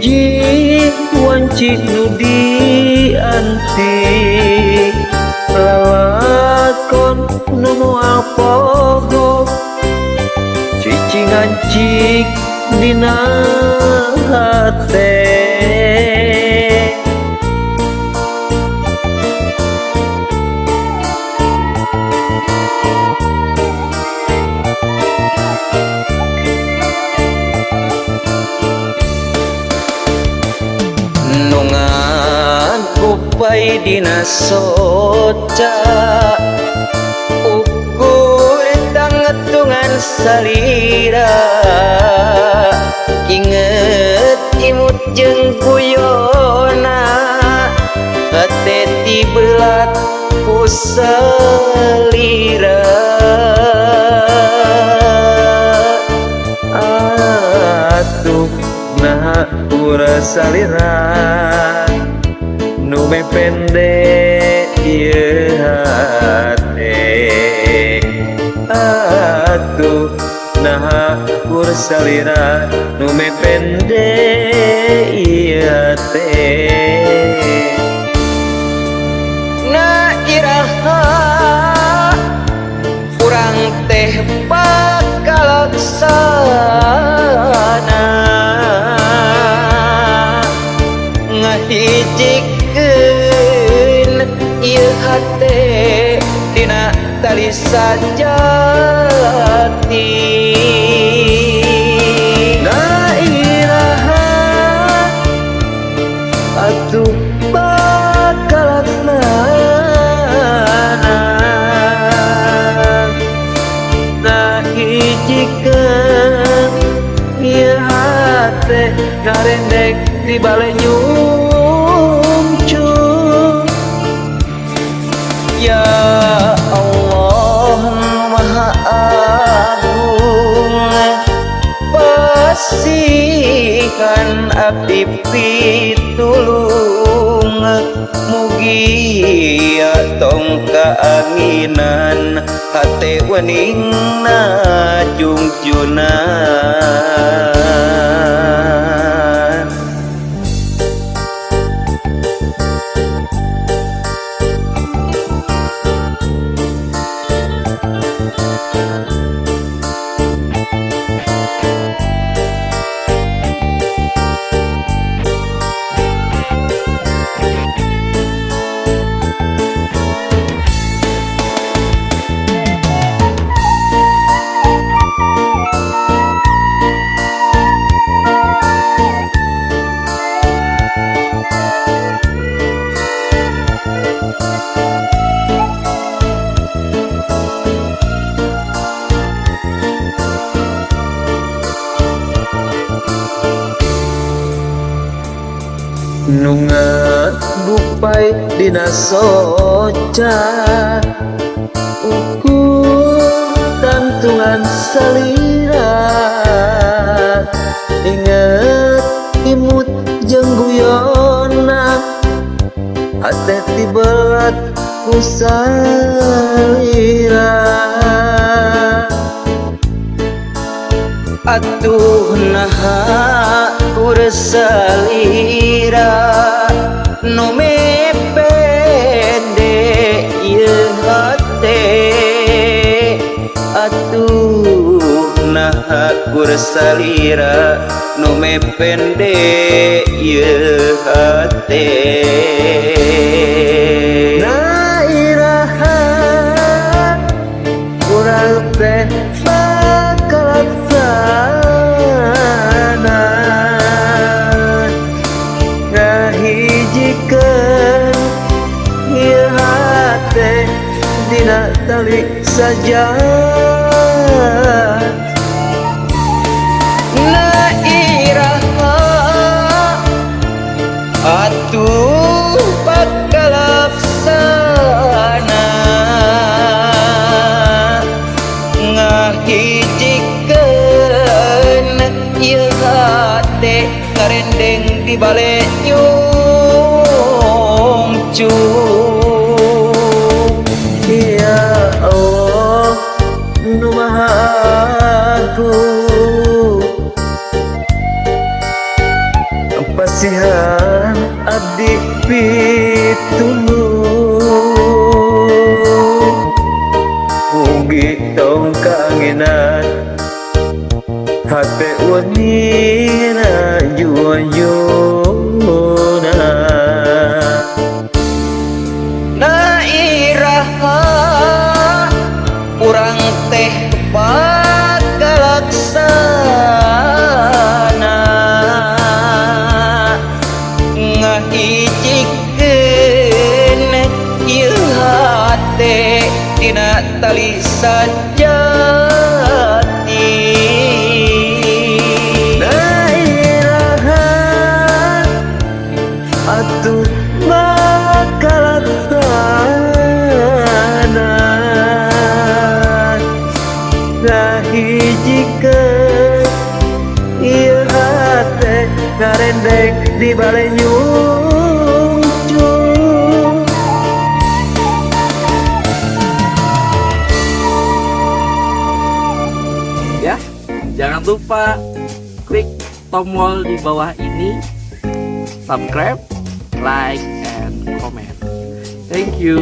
Hiji wanci nu dianti, lalakon nu moal poho, cicing cik dina hate. Nu ngagupay dina soca, ukur tangtungan salira, inget imut jeung guyona, hate tibelat ku salira. Atuh naha urang salira nu mepende ieu hate? Atuh naha kur salira nu mepende ieu hate? Na iraha urang teh bakal laksana ngahijikeun ieu hate dina tali sajati. Na iraha atuh bakal laksana ngahijikeun ieu hate ngarendek di bale nyungcung. Ya Allah Maha Agung, pasihan abdi pitulung, mugia tong kaanginan hate wening na jungjunan. Nu ngagupay dina soca, ukur tangtungan salira, inget imut jeung guyona, hate tibelat ku salira. Atuh naha kur salira nu mepende ieu hate? Atuh naha kur salira nu mepende ieu hate? Na iraha urang teh bakal laksana ngahijikeun ieu hate dina tali sajat. Na iraha atuh bakal laksana ngahijikeun ieu hate ngarendeng di bale nyungcung. Ya Allah nu Maha Agung. Pasihan abdi pitulung. Mugi tong kaanginan hate unina juan-juana. Na iraha urang teh bakal laksana ngahijikeun ieu hate dina tali sajati. Na iraha atuh bakal laksana ngahijikeun ieu hate ngarendeng di bale nyungcung. Ya, jangan lupa klik tombol di bawah ini, subscribe, like, and comment. Thank you.